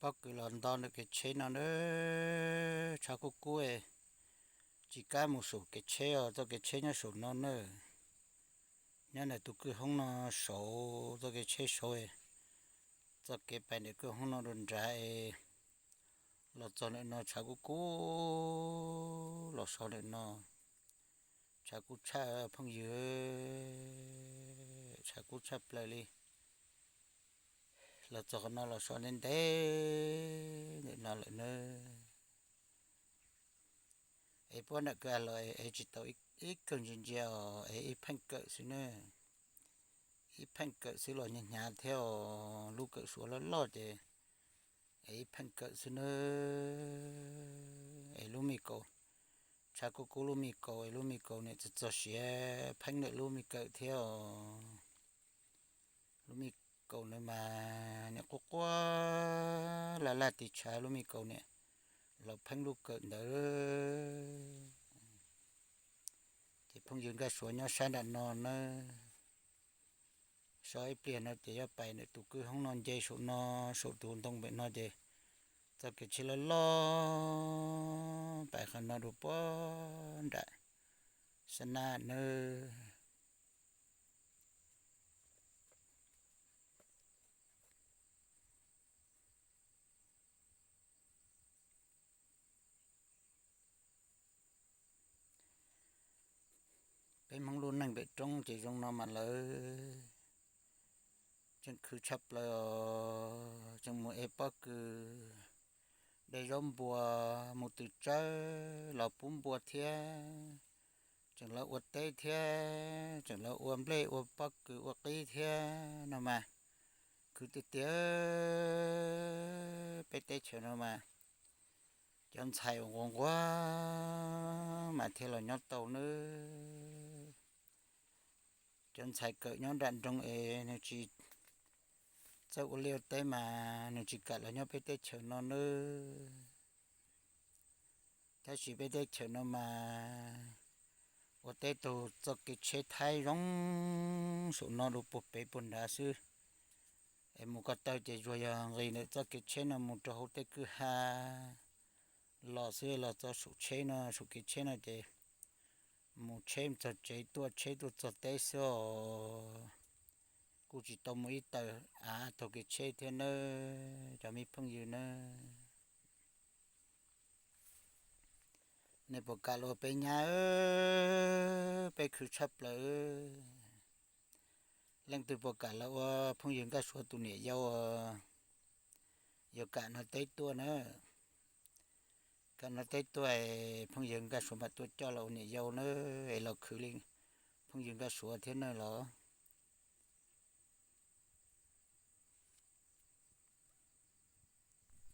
Pob kws los nto ntawm kev tsheb no na, tshav kub kub, tsis kam mus saum kev tsheb os, txoj kev tsheb nyob saum no na. Nyob ntawm tus kwj hoob no saud, txoj kev tsheb saud, txoj kev pais ntawm kwj hoob no rau nrad es los txog ntawm no tshav kub kub los so ntawm no. Tshav kub tshaj phooj ywg, tshav kub tshaj plaws li. Los txog qhov no los so ntev ntev ntawm no lawm na. Es puab nram kws los es tsis tau ib kawg ntsia ntsia os, es ib pheej kawm xwb na. Ib pheej kawm xwb los hnyav hnyav thiab os, lub kawm suav loj loj ces es ib pheej kawm xwb na. Es lub me kaus, tshav kub kub lub me kaus, es lub me kaus niam txog txog siav pheej ntawm lub me kawm thiab os. Lub me kaus ntawd mas niam quaj quaj laj laj tiv tshav, lub me kaus niam los pheej lub kawm ntawd. Ces phooj ywg Nkaj Suav nyob sab nram no nawb. So ib pliag no ces yuav pais ntawm tus kwj hoob no nce saum no, saum tus ntoo pem no ces txoj kev tsheb loj loj pais qhov no rau puag nram Xab Nab nawb. Peb Hmoob lub neej pem roob ces zoo no mas lawv tseem khwv tshaj plaws os, tseem mus ev pob kws, de zaub npua, mus tws tsawb los pub npua thiab, tseem lawv ua teb thiab, tseem lawv ua nplej ua pob kws ua qib thiab no mas khwv tiag tiag. Peb teb chaws no mas cov ntxhais uas nquag nquag mas thiaj los nyob tau nawb. Cov ntxhais kawm nyob nram nroog es nws tsis txawj ua liaj ua teb mas nws tsis kam los nyob peb teb chaws no nawb. Tab sis peb teb chaws no mas ua teb tug txoj kev tsheb thaib zoo saum no rau puag pem puag nrad xwb. Es mus ko taw ces tsuas yog nqis ntawm txoj kev tsheb no mus rau hauv tej kwj ha los xwb, los txog saum tsheb no, saum kev tsheb no ces mus tsheb txog tsev, tuaj tsheb tuaj txog teb xwb os. Kuj tsis tau mus ib tawm av taug kev tsheb thiab nawb cov me phooj ywg nawb. Nej puas kam los ua peb nyab, peb khwv tshaj plaws. Leej twg puas kam los ua phooj ywg Nkaj Suav tus niam yau? Yog kam no teb tuaj na. Kam no teb tuaj, phooj ywg Nkaj Suav mam tuaj coj los ua niam yau na, es los khwv li phooj ywg Nkaj Suav thiab nawb los.